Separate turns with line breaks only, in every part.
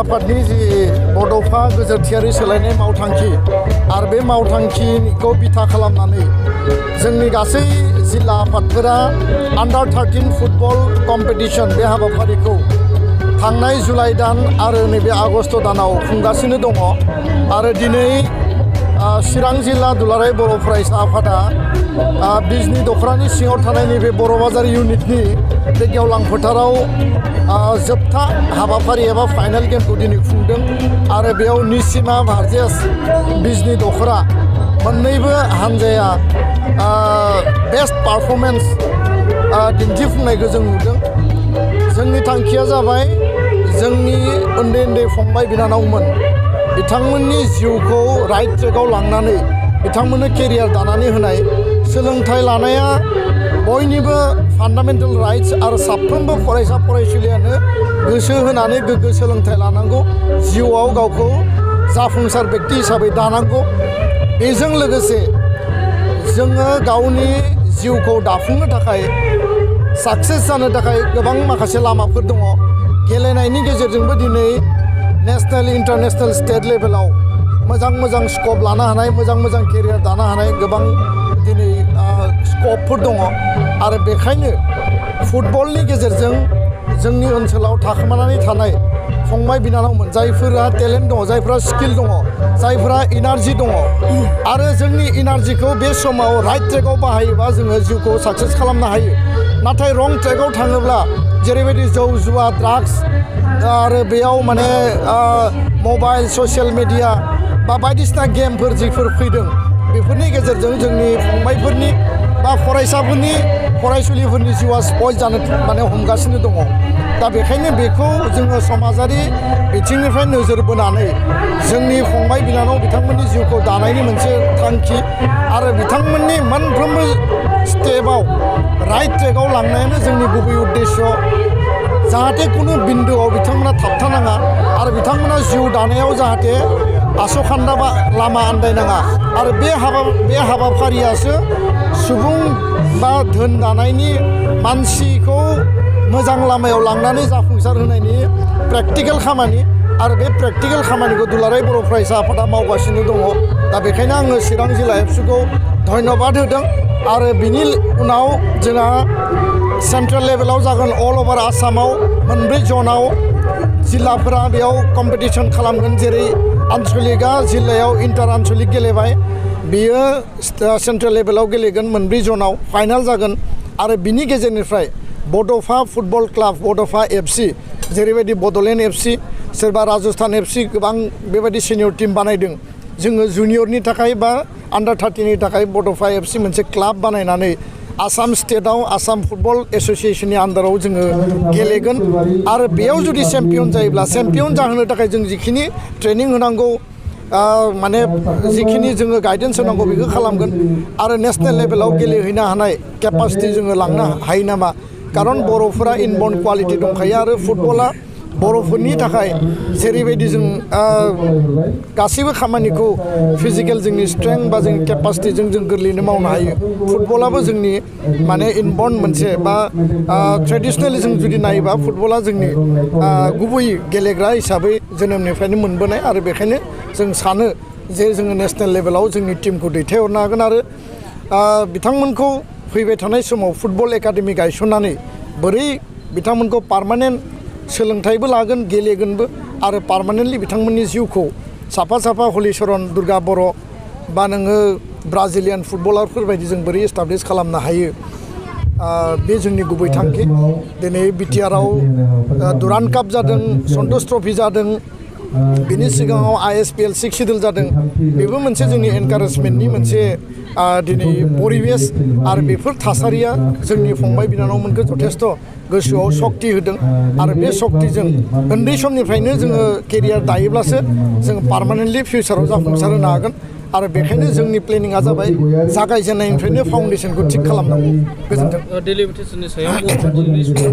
आफादनि जि बड'फा गोजोरथियारि सोलायनाय मावथांखि आरो बे मावथांखिखौ बिथा खालामनानै जोंनि गासै जिल्ला आफादफोरा आन्डार 13 फुटबल कम्पिटिशन बे हाबाफारिखौ थांनाय जुलाइ दान आरो नैबे आगस्ट दानाव खुंगासिनो दङ आरो दिनै चिरां जिल्ला दुलाराय बर' फरायसा आफादा बिजनि दख'रानि सिङाव थानाय नैबे बर' बाजार इउनिटनि बे गेवलां फोथाराव जोबथा हाबाफारि एबा फाइनाल गेमखौ दिनै खुंदों आरो बेयाव निसिमा भार्सेस बिजनि दख'रा मोननैबो हानजाया बेस्ट पारफरमेन्स दिन्थिफुंनायखौ जों नुदों। जोंनि थांखिया जाबाय जोंनि उन्दै उन्दै फंबाय बिनानावमोन बिथांमोननि जिउखौ राइट ट्रेकआव लांनानै बिथांमोननो केरियार दानानै होनाय। सोलोंथाइ लानाया बयनिबो फान्डामेन्टेल राइट्स आरो साफ्रोमबो फरायसा फरायसुलियानो गोसो होनानै गोग्गो सोलोंथाइ लानांगौ, जिउआव गावखौ जाफुंसार बेक्ति हिसाबै दानांगौ। बेजों लोगोसे जोङो गावनि जिउखौ दाफुंनो थाखाय साक्सेस जानो थाखाय गोबां माखासे लामाफोर दङ। गेलेनायनि गेजेरजोंबो दिनै नेशनेल इन्टारनेशनेल स्टेट लेभेलाव मोजां स्कप लानो हानाय, मोजां केरियार दानो हानाय गोबां दिनै स्कपफोर दङ आरो बेखायनो फुटबलनि गेजेरजों जोंनि ओनसोलाव थाखोमानानै थानाय फंबाय बिनानावमोन जायफोरा टेलेन्ट दङ, जायफोरा स्किल दङ, जायफोरा इनार्जि दङ आरो जोंनि इनार्जिखौ बे समाव राइट ट्रेकआव बाहायोबा जोङो जिउखौ साक्सेस खालामनो हायो। नाथाय रं ट्रेकआव थाङोब्ला जेरैबायदि जौ जुवा ड्राग्स आरो बेयाव माने मबाइल ससियेल मेडिया बा बायदिसिना गेमफोर जिफोर फैदों बेफोरनि गेजेरजों जोंनि फंबायफोरनि बा फरायसाफोरनि फरायसुलिफोरनि जिउआ स्पइल जानो माने हमगासिनो दङ। दा बेखायनो बेखौ जोङो समाजारि बिथिंनिफ्राय नोजोर बोनानै जोंनि फंबाय बिनानाव बिथांमोननि जिउखौ दानायनि मोनसे थांखि आरो बिथांमोननि मोनफ्रोमबो स्टेपआव राइट ट्रेकआव लांनायानो जोंनि गुबै उद्देश्य। जाहाथे कुनु बिन्दुआव बिथांमोना थाबथानाङा आरो बिथांमोना जिउ दानायाव जाहाथे आसखान्दा बा लामा आन्दायनाङा आरो बे हाबाफारियासो सुबुं बा धोन दानायनि मानसिखौ मोजां लामायाव लांनानै जाफुंसार होनायनि प्रेक्टिकेल खामानि आरो बे प्रेक्टिकेल खामानिखौ दुलाराय बर' फरायसा आफादा मावगासिनो दङ। दा बेखायनो आङो चिरां जिल्ला एफसिखौ धन्यबाद होदों आरो बिनि उनाव जोंहा सेन्ट्रेल लेभेलाव जागोन अल अभार आसामाव मोनब्रै जनाव जिल्लाफोरा बेयाव कम्पिटिसन खालामगोन। जेरै आनसलिकआ जिल्लायाव इन्टार आनसलिक गेलेबाय, बेयो सेन्ट्रेल लेभेलाव गेलेगोन मोनब्रै जनाव फाइनाल जागोन आरो बिनि गेजेरनिफ्राय बड'फा फुटबल क्लाब बड'फा एफसि जेरैबायदि बड'लेण्ड एफसि सोरबा राजस्थान एफसि गोबां बेबायदि सिनियर टिम बानायदों। जोङो जुनियरनि थाखाय बा आन्डार 13नि थाखाय बड'फा एफसि मोनसे क्लाब बानायनानै आसाम स्टेटआव आसाम फुटबल एस'सिएशननि आन्डाराव जोङो गेलेगोन आरो बेयाव जुदि चेम्पियन जायोब्ला चेम्पियन जाहोनो थाखाय जों जिखिनि ट्रेनिं होनांगौ माने जिखिनि जोङो गाइडेन्स होनांगौ बेखौ खालामगोन आरो नेशनेल लेभेलाव गेलेहैनो हानाय केपासिटि जोङो लांनो हायो नामा। खारन बर'फोरा इनबर्न क्वालिटि दंखायो आरो फुटबला बर'फोरनि थाखाय जेरैबायदि जों गासैबो खामानिखौ फिजिकेल जोंनि स्ट्रेंथ बा जोंनि केपासिटिजों जों गोरलैयैनो मावनो हायो। फुटबलाबो जोंनि माने इनबर्न मोनसे बा ट्रेडिसनेलि जों जुदि नायोबा फुटबला जोंनि गुबै गेलेग्रा हिसाबै जोनोमनिफ्रायनो मोनबोनाय आरो बेखायनो जों सानो जे जोङो नेशनेल लेभेलाव जोंनि टिमखौ दैथायहरनो हागोन आरो बिथांमोनखौ फैबाय थानाय समाव फुटबल एकाडेमि गायसननानै बोरै बिथांमोनखौ पार्मानेन्ट सोलोंथाइबो लागोन गेलेगोनबो आरो पार्मानेन्टलि बिथांमोननि जिउखौ साफा हलिचरन दुर्गा बर' बा नोङो ब्राजिलियान फुटबलारफोरबायदि जों बोरै एस्टाब्लिश खालामनो हायो बे जोंनि गुबै थांखि। दिनै बिटिआरआव दुरान्ड काप जादों, सन्तोष ट्रफि जादों, बिनि सिगाङाव ISPL 6 सिडुल जादों। बेबो मोनसे जोंनि एनकारेजमेन्टनि मोनसे दिनै परिबेस आरो बेफोर थासारिया जोंनि फंबाय बिनानावमोनखौ जथेस्थ' गोसोआव सक्ति होदों आरो बे सक्तिजों उन्दै समनिफ्रायनो जोङो केरियार दायोब्लासो जोङो पार्मानेन्टलि फिउचाराव जाफुंसार होनो हागोन आरो बेखायनो जोंनि प्लेनिङा जाबाय जागायजेननायनिफ्रायनो फाउन्डेसनखौ थिक खालामनांगौ। गोजोन्थों।
डिलिमिटेसननि सायाव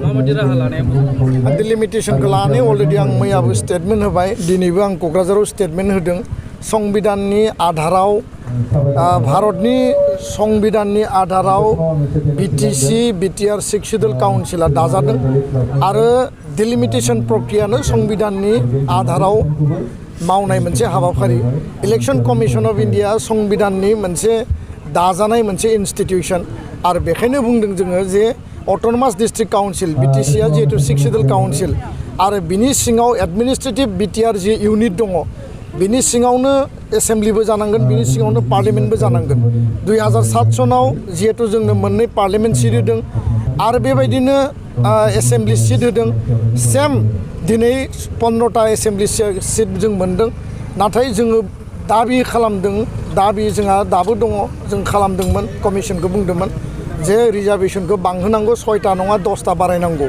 माबायदि राहा लानाया मोजां?
डिलिमिटेसनखौ लानानै अलरेडि आं मैयाबो स्टेटमेन्ट होबाय, दिनैबो आं क'क्राझाराव स्टेटमेन्ट होदों। संबिधाननि आधाराव भारतनि संबिधाननि आधाराव बिटिसि बिटिआर 6 शिड्युल काउन्सिला दाजादों आरो डिलिमिटेशन प्रक्रियानो संबिधाननि आधाराव मावनाय मोनसे हाबाफारि इलेक्शन कमिशन अफ इन्डिया संबिधाननि मोनसे दाजानाय मोनसे इन्स्टिट्यूशन आरो बेखायनो बुंदों जोङो जे अट'नमास डिस्ट्रिक्ट काउन्सिल बिटिसिआ जिहेतु 6 शिड्युल काउन्सिल आरो बिनि सिङाव एडमिनिस्ट्रेटिभ बिटिआर जि इउनिट दङ बिनि सिङावनो एसेम्ब्लिबो जानांगोन बिनि सिङावनो पार्लियामेन्टबो जानांगोन 2007 सनाव जिहेतु जोंनो मोननै पार्लियामेन्ट सिट होदों आरो बेबायदिनो एसेम्ब्लि सिट होदों सेम दिनै 15टा एसेम्ब्लि सिट जों मोनदों नाथाय जोङो दाबि खालामदों दाबि जोंहा दाबो दङ जों खालामदोंमोन कमिसनखौ बुंदोंमोन जे रिजार्भेशनखौ बांहोनांगौ 6टा नङा 10टा बारायनांगौ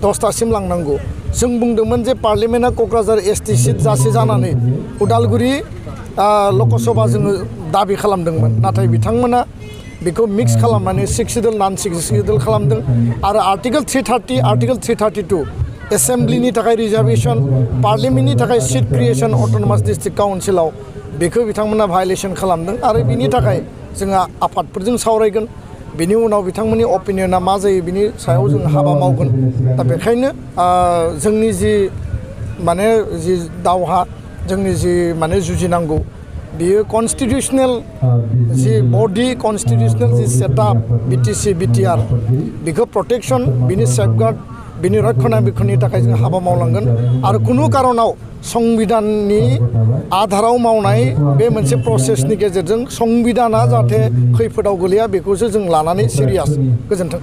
10टासिम लांनांगौ जों बुंदोंमोन जे पार्लियामेन्टआ क'क्राझार एसटि सिट जासे जानानै उदालगुरि लकसभा जोङो दाबि खालामदोंमोन नाथाय बिथांमोना बेखौ मिक्स खालामनानै 6 शिड्युल नन 6 शिड्युल खालामदों आरो आर्टिकल 330 आर्टिकल 332 एसेम्ब्लिनि थाखाय रिजार्भेशन पार्लियामेन्टनि थाखाय सिट क्रिएशन अट'नमास डिस्ट्रिक्ट काउन्सिलाव बेखौ बिथांमोना भायलेसन खालामदों आरो बिनि थाखाय जोङो आफादफोरजों सावरायगोन बिनि उनाव बिथांमोननि अपिनियना मा जायो बिनि सायाव जों हाबा मावगोन दा बेखायनो जोंनि जि माने जि दावहा जोंनि जि माने जुजिनांगौ बियो कन्स्टिटिउसनेल जि बडि कन्स्टिटिउसनेल जि सेटआप बिटिसि बिटिआर बेखौ प्रटेक्शन बिनि सेफगार्ड बिनि रक्षणाबेक्षणनि थाखाय जों हाबा मावलांगोन आरो कुनु कारनाव संबिधाननि आधाराव मावनाय बे मोनसे प्रसेसनि गेजेरजों संबिधाना जाहाथे खैफोदाव गोलैया बेखौसो जों लानानै सिरियास गोजोन्थों।